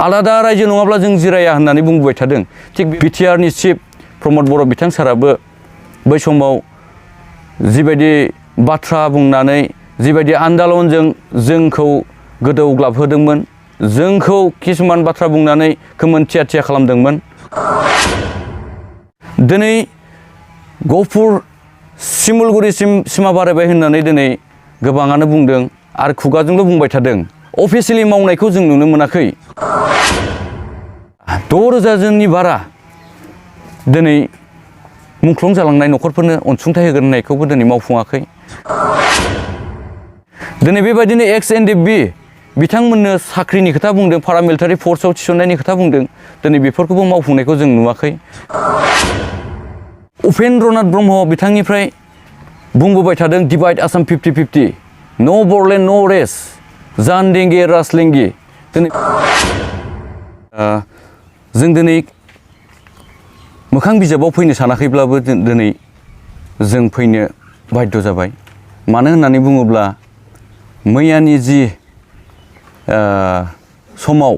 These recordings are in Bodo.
आलादा रायजो नङाब्ला जों जिराया होननानै बुंबाय थादों। थिग बिटिआरनि चिफ प्रमद बर' बिथां साराबो बै समाव जिबायदि बाथ्रा बुंनानै जिबायदि आन्दलनजों जोंखौ गोदौग्लाबहोदोंमोन, जोंखौ किसुमान बाथ्रा बुंनानै खोमोन थिया थिया खालामदोंमोन। दिनै गहपुर सिमुलगुरिसिम सिमा बारायबाय होननानै दिनै गोबाङानो बुंदों आरो खुगाजोंल' बुंबाय थादों। अफिसियेलि मावनायखौ जों नुनो मोनाखै। 6,000 जननि बारा दिनै मुंख्लं जालांनाय न'खरफोरनो अनसुंथाइ होगोन होननायखौबो दिनै मावफुङाखै। दिनै बेबायदिनो एक्स एनडिएफबि बिथांमोननो साख्रिनि खोथा बुंदों, पारामिलिटारि फर्सआव थिसननायनि खोथा बुंदों, दिनै बेफोरखौबो मावफुंनायखौ जों नुवाखै। उपेन्द्रनाथ ब्रह्म बिथांनिफ्राय बुंबोबाय थादों डिभाइड आसाम 50-50, नो बरलेण्ड नो रेस, जानदेंगे राजलेंगे। जों दिनै मोखां बिजाबाव फैनो सानाखैब्लाबो दिनै जों फैनो बाध्य जाबाय। मानो होननानै बुङोब्ला मैयानि जि समाव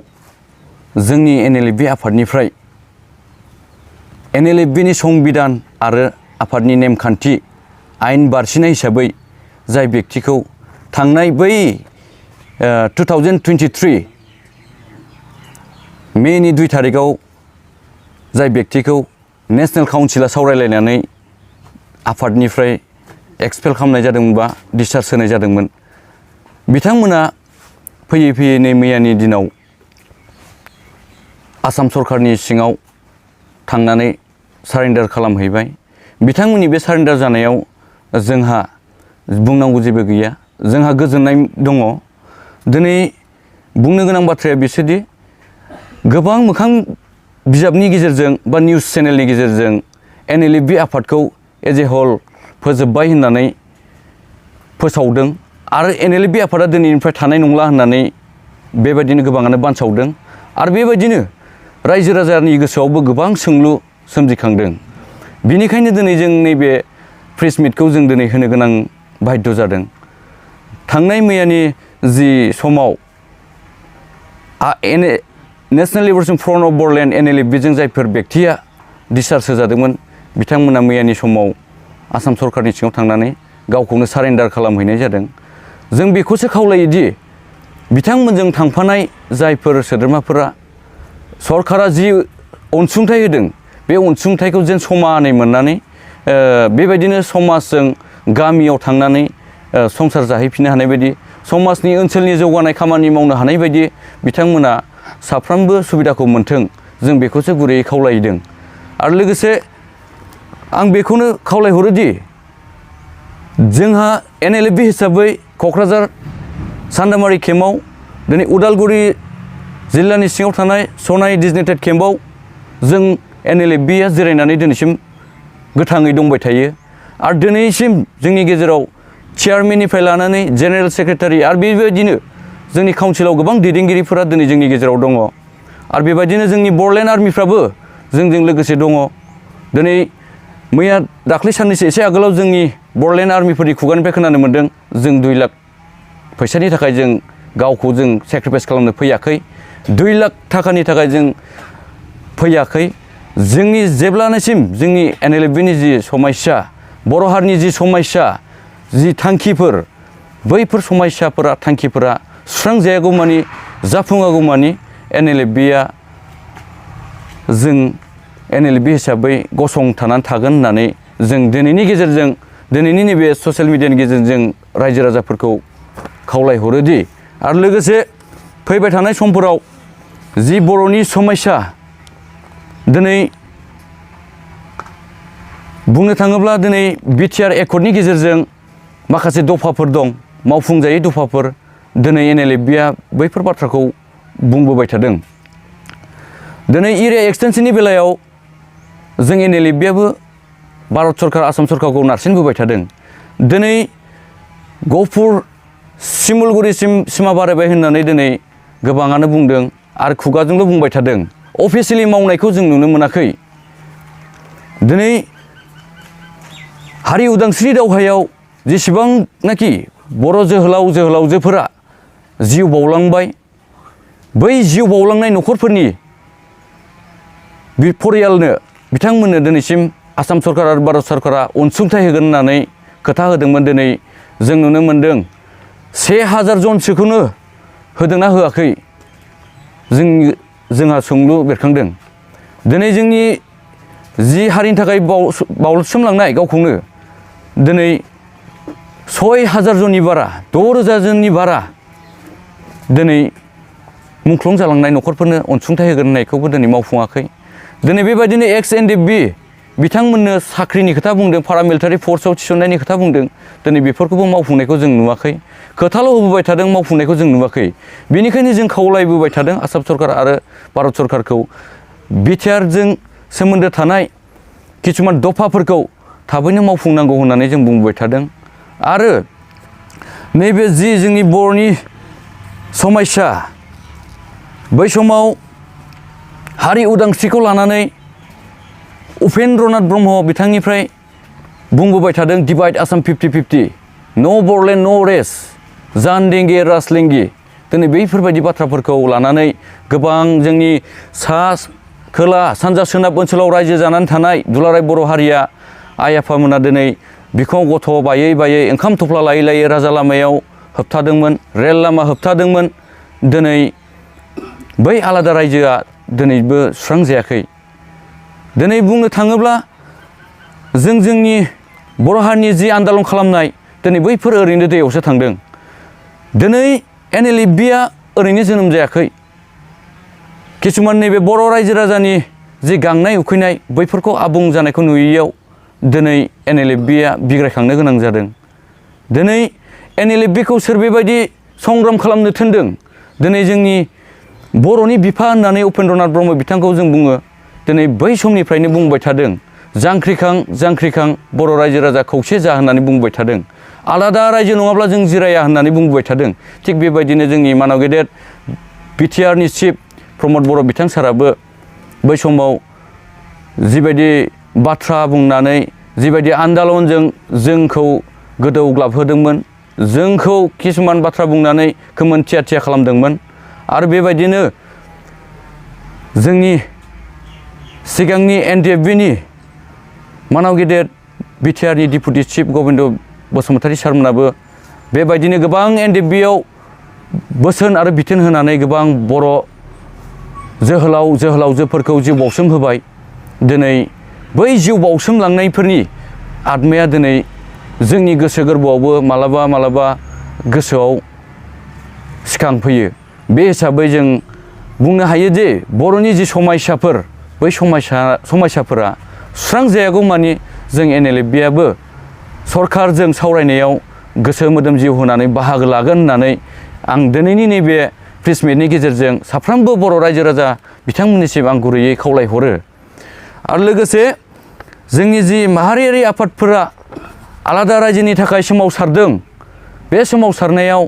जोंनि एनएलएफबि आफादनिफ्राय एनएलएफबिनि संबिधान आरो आफादनि नेमखान्थि आयेन बारसिनाय हिसाबै जाय बेक्तिखौ थांनाय बै 2023 मेनि 2 तारिखआव जाय बेक्तिखौ नेसनेल काउन्सिला सावरायलायनानै आफादनिफ्राय एक्सपेल खालामनाय जादोंमोन बा डिसचार्ज होनाय जादोंमोन, बिथांमोना फैयै फैयै नै मैयानि दिनाव आसाम सरकारनि सिङाव थांनानै सारेन्डार खालामहैबाय। बिथांमोननि बे सारेन्डार जानायाव जोंहा बुंनांगौ जेबो गैया, जोंहा गोजोननाय दङ। दिनै बुंनो गोनां बाथ्राया बिसोरदि गोबां मोखां बिजाबनि गेजेरजों बा निउस चेनेलनि गेजेरजों एनएलएफबि आफादखौ एज ए हल फोजोब्बाय होननानै फोसावदों आरो एनएलएफबि आफादा दिनैनिफ्राय थानाय नंला होननानै बेबायदिनो गोबाङानो बानसावदों आरो बेबायदिनो रायजो राजानि गोसोआवबो गोबां सोंलु सोमजिखांदों। बिनिखायनो दिनै जों नैबे प्रेस मिटखौ जों दिनै होनो गोनां बाध्य जादों। थांनाय मैयानि जि समाव नेशनेल लिबारेशन फ्रन्ट अफ बरलेण्ड एनएलएफबिजों जायफोर बेक्तिया डिसचार्ज होजादोंमोन, बिथांमोना मैयानि समाव आसाम सरकारनि सिङाव थांनानै गावखौनो सारेन्डार खालामहैनाय जादों। जों बेखौसो खावलायोदि बिथांमोनजों थांफानाय जायफोर सोद्रोमाफोरा सरकारा जि अनसुंथाइ होदों, बे अनसुंथाइखौ जेन समानै मोननानै बेबायदिनो समाजजों गामियाव थांनानै संसार जाहैफिननो हानाय बायदि, समाजनि ओनसोलनि जौगानाय खामानि मावनो हानाय बायदि बिथांमोना साफ्रोमबो सुबिदाखौ मोन्थों, जों बेखौसो गुरैयै खावलायदों। आरो लोगोसे आं बेखौनो खावलायहरोदि जोंहा एनएलएफबि हिसाबै क'क्राझार सान्दामारि केम्पआव दिनै उदालगुरि जिल्लानि सिङाव थानाय सनाइ डिजिग्नेटेड केम्पआव जों एनएलएफबिया जिरायनानै दिनैसिम गोथाङै दंबाय थायो आरो दिनैसिम जोंनि गेजेराव चेयारमेननिफ्राय लानानै जेनेरेल सेक्रेटारि आरो बेबायदिनो जोंनि काउन्सिलाव गोबां दैदेनगिरिफोरा दिनै जोंनि गेजेराव दङ आरो बेबायदिनो जोंनि बरलेण्ड आर्मिफ्राबो जोंजों लोगोसे दङ। दिनै मैया दाख्लै साननैसो एसे आगोलाव जोंनि बरलेण्ड आर्मिफोरनि खुगानिफ्राय खोनानो मोन्दों जों 2 लाख फैसानि थाखाय जों गावखौ जों सेक्रिफाइस खालामनो फैयाखै, 2 लाख थाखानि थाखाय जों फैयाखै। जोंनि जेब्लानिसिम जोंनि एनएलएफबिनि जि समस्या, बर' हारिनि जि समस्या, जि थांखिफोर, बैफोर समस्याफोरा थांखिफोरा सुस्रांजायागौमानि जाफुङागौमानि एनएलएफबिया जों एनएलएफबि हिसाबै गसंथानानै थागोन होननानै जों दिनैनि गेजेरजों दिनैनि नैबे ससियेल मिडियानि गेजेरजों रायजो राजाफोरखौ खावलायहरोदि आरो लोगोसे फैबाय थानाय समफोराव जि बर'नि समस्या, दिनै बुंनो थाङोब्ला दिनै बिटिआर एकर्डनि गेजेरजों माखासे दफाफोर दं, मावफुंजायै दफाफोर, दिनै एनएलएफबिया बैफोर बाथ्राखौ बुंबोबाय थादों। दिनै एरिया एक्सटेनसननि बेलायाव जों एनएलएफबियाबो भारत सरकार आसाम सरकारखौ नारसिनबोबाय थादों। दिनै गहपुर सिमुलगुरिसिम सिमा बारायबाय होननानै दिनै गोबाङानो बुंदों आरो खुगाजोंल' बुंबाय थादों। अफिसियेलि मावनायखौ जों नुनो मोनाखै। दिनै हारि उदांस्रि दावहायाव जेसेबांनाखि बर' जोहोलाव जोहोलावजोफोरा जिउ बावलांबाय, बै जिउ बावलांनाय न'खरफोरनि फरियालनो बिथांमोननो दिनैसिम आसाम सरकार आरो भारत सरकारा अनसुंथाइ होगोन होननानै खोथा होदोंमोन। दिनै जों नुनो मोन्दों 1000 जनसोखौनो होदोंना होआखै जोंहा सोंलु बेरखांदों। दिनै जोंनि जि हारिनि थाखाय बावसोमलांनाय गावखौनो दिनै 6000 जननि बारा 6000 जननि बारा दिनै मुंख्लं जालांनाय न'खरफोरनो अनसुंथाइ होगोन होननायखौबो दिनै मावफुङाखै। दिनै बेबायदिनो XNDP बिथांमोननो साख्रिनि खोथा बुंदों, पारामिलिटारि फर्सआव थिसननायनि खोथा बुंदों। दिनै बेफोरखौबो मावफुंनायखौ जों नुवाखै। खोथाल' होबोबाय थादों, मावफुंनायखौ जों नुवाखै। बेनिखायनो जों खावलायबोबाय थादों आसाम सरकार आरो भारत सरकारखौ बिटिआरजों सोमोन्दो थानाय किसुमान दफाफोरखौ थाबैनो मावफुंनांगौ होननानै जों बुंबाय थादों। आरो नैबे जि जोंनि बर'नि समस्या, बै समाव हारि उदांस्रिखौ लानानै उपेन्द्रनाथ ब्रह्म बिथांनिफ्राय बुंबोबाय थादों डिभाइड आसाम 50-50, नो बर'लेण्ड नो रेस, जान देंगे राजलेंगे। दिनै बैफोरबायदि बाथ्राफोरखौ लानानै गोबां जोंनि सा खोला सानजा सोनाब ओनसोलाव रायजो जानानै थानाय दुलाराय बर' हारिया आइ आफामोना दिनै बिखुङाव गथ' बायै बायै ओंखाम थफ्ला लायै लायै राजा लामायाव होबथादोंमोन, रेल लामा होबथादोंमोन। दिनै बै आलादा रायजोआ दिनैबो सुस्रांजायाखै। दिनै बुंनो थाङोब्ला जोंनि बर' हारिनि जि आन्दालन खालामनाय दिनै बैफोर ओरैनो दैयावसो थांदों। दिनै NLFBआ ओरैनो जोनोम जायाखै। किसुमान नैबे बर' रायजो राजानि जि गांनाय उखैनाय बैफोरखौ आबुं जानायखौ नुयैयाव दिनै NLFBआ बिग्रायखांनो गोनां जादों। दिनै NLFBखौ सोर बेबायदि संग्राम खालामनो थिनदों? दिनै जोंनि बर'नि बिफा होननानै उपेन्द्रनाथ ब्रह्म बिथांखौ जों बुङो। दिनै बै समनिफ्रायनो बुंबाय थादों जांख्रिखां जांख्रिखां बर' रायजो राजा खौसे जा होननानै बुंबाय थादों। आलादा रायजो नङाब्ला जों जिराया होननानै बुंबाय थादों। थिग बेबायदिनो जोंनि मानाव गेदेर बिटिआरनि चिफ प्रमद बर' बिथां साराबो बै समाव जिबायदि बाथ्रा बुंनानै जिबायदि आन्दालनजों जोंखौ गोदौग्लाबहोदोंमोन, जोंखौ किसुमान बाथ्रा बुंनानै खोमोन थिया थिया खालामदोंमोन। आरो बेबायदिनो जोंनि सिगांनि NDFBनि मानाव गेदेर बिटिआरनि डिपुटि चिफ गबिन्द बसुमतारी सारमोनाबो बेबायदिनो गोबां NDFBआव बोसोन आरो बिथोन होनानै गोबां बर' जोहोलावजोफोरखौ जिउ बाउसोम होबाय। दिनै बै जिउ बाउसोमलांनायफोरनि आत्माया दिनै जोंनि गोसो गोरबोआवबो मालाबा मालाबा गोसोआव सिखांफैयो। बे हिसाबै जों बुंनो हायो जे बर'नि जि समस्याफोर बै समस्याफोरा सुस्रांजायागौमानि जों NLFBआबो सरकारजों सावरायनायाव गोसो मोदोम जिउ होनानै बाहागो लागोन होननानै आं दिनैनि नैबे प्रेस मिटनि गेजेरजों साफ्रोमबो बर' रायजो राजा बिथांमोननिसिम आं गुरैयै खावलायहरो। आरो लोगोसे जोंनि जि माहारियारि आफादफोरा आलादा रायजोनि थाखाय सोमावसारदों, बे सोमावसारनायाव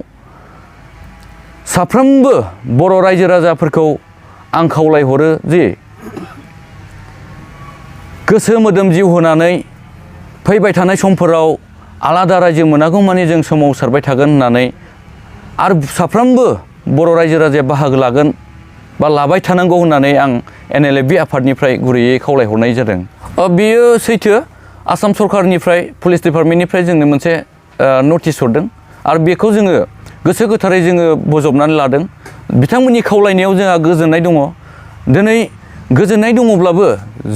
साफ्रोमबो बर' रायजो राजाफोरखौ आं खावलायहरो जे गोसो मोदोम जिउ होनानै फैबाय थानाय समफोराव आलादा रायजो मोनागौमानि जों सोमावसारबाय थागोन होननानै आरो साफ्रोमबो बर' रायजो राजाया बाहागो लागोन बा लाबाय थानांगौ होननानै आं NLFB आफादनिफ्राय गुरैयै खावलायहरनाय जादों। बेयो सैथो, आसाम सरकारनिफ्राय पुलिस डिपार्टमेन्टनिफ्राय जोंनो मोनसे नटिस हरदों आरो बेखौ जोङो गोसो गोथारै जोङो बजबनानै लादों। बिथांमोननि खावलायनायाव जोंहा गोजोननाय दङ। दिनै गोजोननाय दङब्लाबो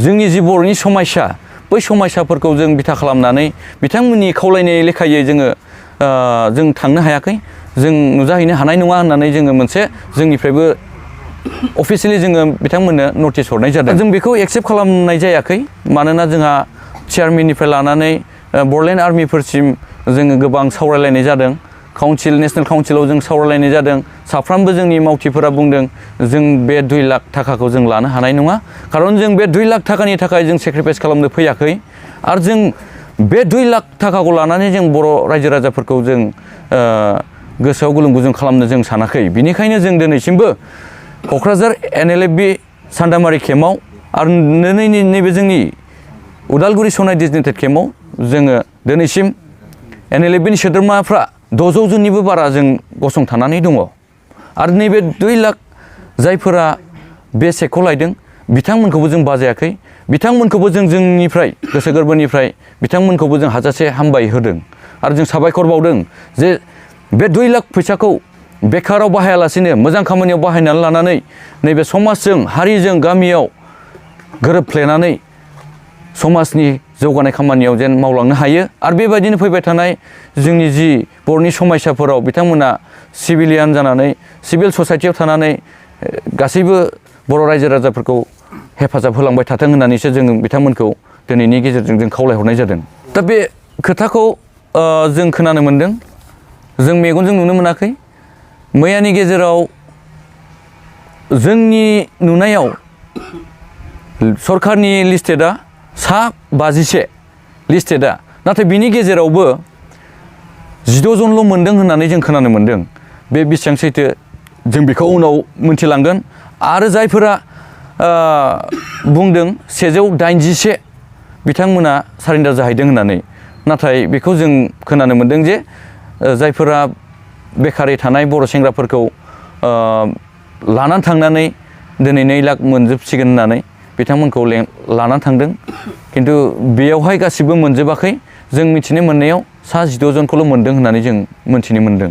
जोंनि जि बर'नि समस्या बै समस्याफोरखौ जों बिथा खालामनानै बिथांमोननि खावलायनाय लेखायै जों थांनो हायाखै, जों नुजाहैनो हानाय नङा होननानै जोङो मोनसे जोंनिफ्रायबो अफिसियेलि जोङो बिथांमोननो नटिस हरनाय जादों। जों बेखौ एक्सेप्ट खालामनाय जायाखै, मानोना जोंहा चेयारमेननिफ्राय लानानै बर'लेण्ड आर्मिफोरसिम जोङो गोबां सावरायलायनाय जादों। नेसनेल काउन्सिलाव जों सावरायलायनाय जादों। साफ्रोमबो जोंनि मावथिफोरा बुंदों जों बे 2 लाख थाखाखौ जों लानो हानाय नङा, खारन जों बे 2 लाख थाखानि थाखाय जों सेक्रिफाइस खालामनो फैयाखै। आरो जों बे 2 लाख थाखाखौ लानानै जों बर' रायजो राजाफोरखौ जों गोसोआव गुलुं गुजुं खालामनो जों सानाखै। बिनिखायनो जों दिनैसिमबो क'क्राझार NLFB सान्दामारि केम्पआव आरो नैबे जोंनि उदालगुरि सनाय डिजिटेड केम्पआव जोङो दिनैसिम NLFBनि सोद्रोमाफ्रा 600 जननिबो बारा जों गसंथानानै दङ। आरो नैबे 2 लाख जायफोरा बे सेकखौ लायदों बिथांमोनखौबो जों बाजायाखै, बिथांमोनखौबो जों जोंनिफ्राय गोसो गोरबोनिफ्राय बिथांमोनखौबो जों हाजासे हामबाय होदों आरो जों साबायखर बावदों जे बे 2 लाख फैसाखौ बेकाराव बाहायालासिनो मोजां खामानियाव बाहायनानै लानानै नैबे समाजजों हारिजों गामियाव गोरोबफ्लेनानै समाजनि जौगानाय खामानियाव जेन मावलांनो हायो आरो बेबायदिनो फैबाय थानाय जोंनि जि बर'नि समयसाफोराव बिथांमोना सिभिलियान जानानै सिभिल ससाइटियाव थानानै गासैबो बर' रायजो राजाफोरखौ हेफाजाब होलांबाय थाथों होननानैसो जों बिथांमोनखौ दिनैनि गेजेरजों जों खावलायहरनाय जादों। दा बे खोथाखौ जों खोनानो मोनदों, जों मेगनजों नुनो मोनाखै। मैयानि गेजेराव जोंनि नुनायाव सरकारनि लिस्टेडआ सा 51 लिस्टेडआ, नाथाय बिनि गेजेरावबो 12 जनल' मोनदों होननानै जों खोनानो मोनदों। बे बेसेबां सैथो जों बेखौ उनाव मोनथिलांगोन। आरो जायफोरा बुंदों 181 बिथांमोना सारेन्डार जाहैदों होननानै, नाथाय बेखौ जों खोनानो मोनदों जे जायफोरा बेकारै थानाय बर' सेंग्राफोरखौ लानानै थांनानै दिनै 2 लाख मोनजोबसिगोन होननानै बिथांमोनखौ लानानै थांदों, खिन्थु बेयावहाय गासिबो मोनजोबाखै। जों मिथिनो मोननायाव सा 12 जनखौल' मोनदों होननानै जों मोनथिनो मोनदों।